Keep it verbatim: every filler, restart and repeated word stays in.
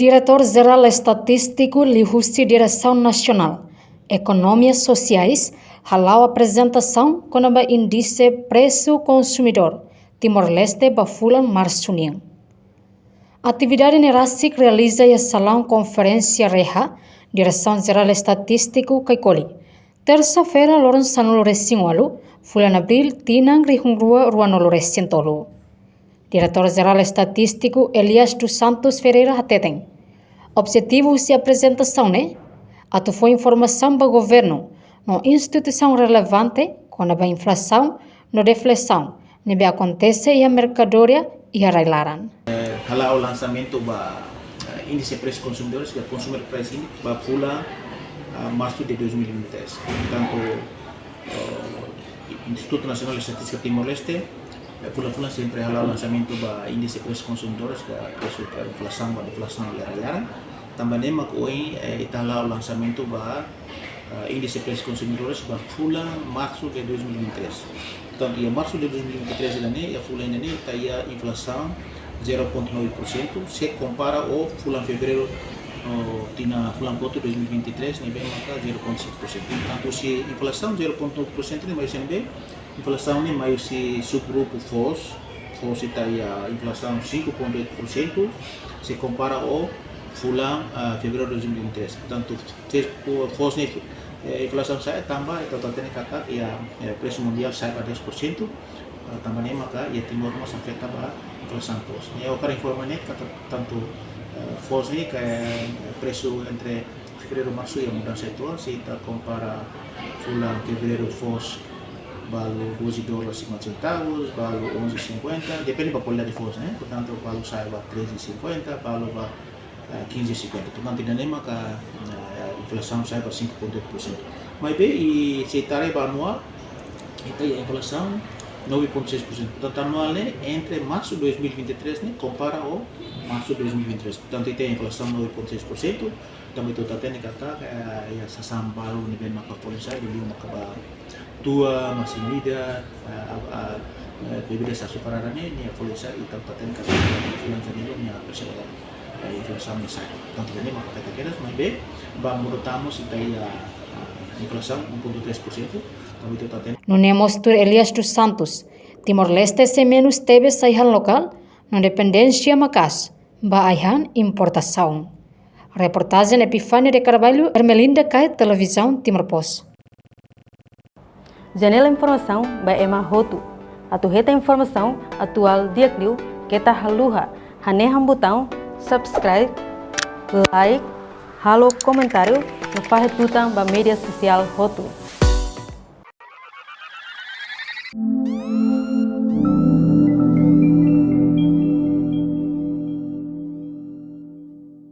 Diretór Jerál Estatístiku liuhusi Diresaun Nasionál Ekonomia Sosiais hala'o aprezentasaun kona-ba índise presu konsumidór Timor-Leste ba fulan Marsu nian. Atividade ne'e rasik realiza iha salaun konferénsia REHA, Diresaun Jerál Estatístiku Kaikoli, tersa-feira, loron sanulu-resin-ualu, fulan Abríl, tinan rihun rua ruanulu-resin-tolu. Diretór Jerál Estatístiku Elias dos Santos Ferreira hateten, objetivu husi aprezentasaun ne'e atu fó informasaun ba governu no instituisaun relevante kona-ba inflasaun no deflasaun ne'ebé akontese iha merkadoria iha rai-laran. Eh, hala'o lansamentu ba, eh, índise presu konsumidores, ka Consumer Price Index, ba fulan, ah, Marsu de dois mil e vinte e três. Portantu, eh, Institutu Nasionál Estatístika Timor-Leste, eh, fulan-fulan sempre hala'o lansamentu ba índise presu konsumidores, ka presu, ka inflasaun, ba deflasaun iha rai-laran. Tanba ne'e mak ohin, eh, ita hala'o lansamentu ba, eh, índise presu konsumidores ba fulan Marsu de dois mil e vinte e três. Portantu, iha Marsu de dois mil e vinte e três ida-ne'e, iha fulan ida-ne'e, ita iha inflasaun zero ponto nove por cento, se kompara ho fulan Fevereiru, ho tinan fulan kotuk dois mil e vinte e três, ne'ebé maka zero ponto sete por cento. Portantu, se inflasaun zero ponto nove por cento ne'e mai husi ne'ebé, inflasaun ne'e mai husi subgrupu foos, foos ita iha inflasaun cinco ponto oito por cento, se kompara ho fulan, ah, Fevereiru dois mil e vinte e três. Portantu, se fo-, foos ne'e, eh, inflasaun sa'e tanba, ita hatene katak iha, eh, presu mundiál sa'e ba dez por cento, ah, tanba ne'e maka iha Timor mós afeta ba inflasaun foos. Ne'e ha'u hakarak informa ne'e katak tantu, eh, foos ne'e ka, eh, presu entre Fevereiru, Marsu iha mudansa uitoan, se ita kompara fulan Fevereiru foos balu doze dólar cinquenta centavos, balu onze cinquenta, depende ba kualidade foos, ne'e? Portantu, balu sa'e ba treze cinquenta, balu ba, eh, quinze cinquenta. Portantu, ida-ne'e maka, eh, inflasaun sa'e ba cinco ponto oito por cento. Maibé, i se ita haree ba anuál, ita iha inflasaun nove ponto seis por cento. Portantu, anuál ne'e entre Marsu dois mil e vinte e três ne'e kompara ho Marsu dois mil e vinte e três. Portantu, ita iha inflasaun nove ponto seis por cento. Tanba ita hatene katak, eh, iha sasán balu ne'ebé maka folin sa'e, liuliu maka ba tua, masin-midar, eh, a, a, eh, bebidas açucaradas ne'e, nia folin sa'e, ita hatene katak fulan Janeiru nia presu, eh, inflasaun ne'e sa'e. Portantu, ida-ne'e maka afeta kedas, maibé ba modo tan mós ita iha, eh, inflasaun um ponto três por cento, tanba ita hatene. Nune'e mós tuir Elias dos Santos, Timor-Leste sei menus tebes ai-han lokál, no dependénsia maka'as ba ai-han importasaun. Reportajen Epifania de Carvalho, Ermelinda Kai, Televizaun Timor Post. Janela informasaun ba ema hotu. Atu hetan informasaun atuál di'ak liu, keta haluha hanehan butaun subscribe, like, halo komentáriu, no fahe tutan ba média sosiál hotu.